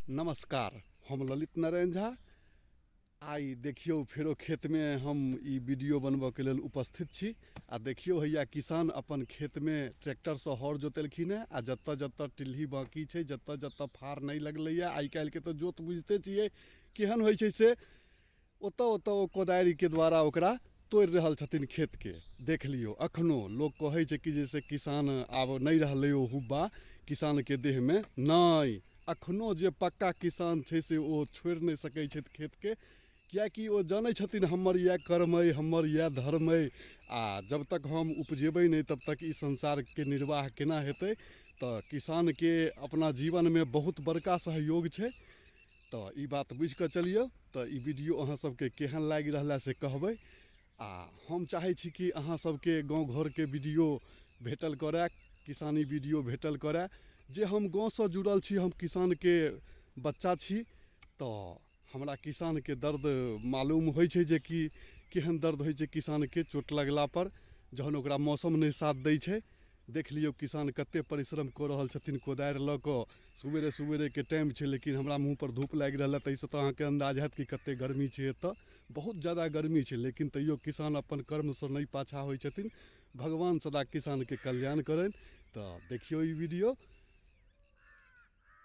नमस्कार, हम ललित नारायण झा। आइ देखियौ, फेरो खेतमे हम ई वीडियो बनबऽके लेल उपस्थित छी। आ देखियौ, हैया किसान अपन खेतमे ट्रैक्टरसँ हर जोतेलखिन हेँ आ जतऽ जतऽ टिल्ही बाँकी छै, जतऽ जतऽ फार नहि लगलैए, आइ काल्हिके तऽ जोत बुझिते छियै केहन होइ छै, से ओतऽ ओतऽ ओ कोदारिके द्वारा ओकरा तोड़ि रहल छथिन खेतके। देख लियौ, एखनो लोक कहै छै कि जे से किसान आब नहि रहलै, ओ हुब्बा किसानके देहमे नहि। एखनो जे पक्का किसान छै, से ओ छोड़ि नहि सकै छथि खेतके, किएकि ओ जनै छथिन, हमर इएह कर्म अइ, हमर इएह धर्म अइ, आ जब तक हम उपजेबै नहि, तब तक ई संसारके निर्वाह केना हेतै? तऽ किसानके अपना जीवनमे बहुत बड़का सहयोग छै। तऽ ई बात बुझिकऽ चलियौ। तऽ ई वीडियो अहाँ सबके केहन लागि रहल है, से कहबै। आ हम चाहै छी कि अहाँ सबके गाँव घरके वीडियो भेटल करए, किसानी वीडियो भेटल करए, जे हम गाँवसँ जुड़ल छी, हम किसानके बच्चा छी, तऽ हमरा किसानके दर्द मालूम होइ छै जे कि केहन दर्द होइ छै किसानके चोट लगलापर, जहन ओकरा मौसम नहि साथ दै छै। देख लियौ, किसान कते परिश्रम कऽ रहल छथिन कोदारि लऽ कऽ। सुबेरे सुबेरेके टाइम छै, लेकिन हमरा मुँहपर धूप लागि रहल है, ताहिसँ तऽ अहाँके अन्दाज हैत कि कते गर्मी छै। एतऽ बहुत जादा गर्मी छै, लेकिन तैयो किसान अपन कर्मसँ नहि पाछाँ होइ छथिन। भगवान सदा किसानके कल्याण करनि। तऽ देखियौ ई वीडियो।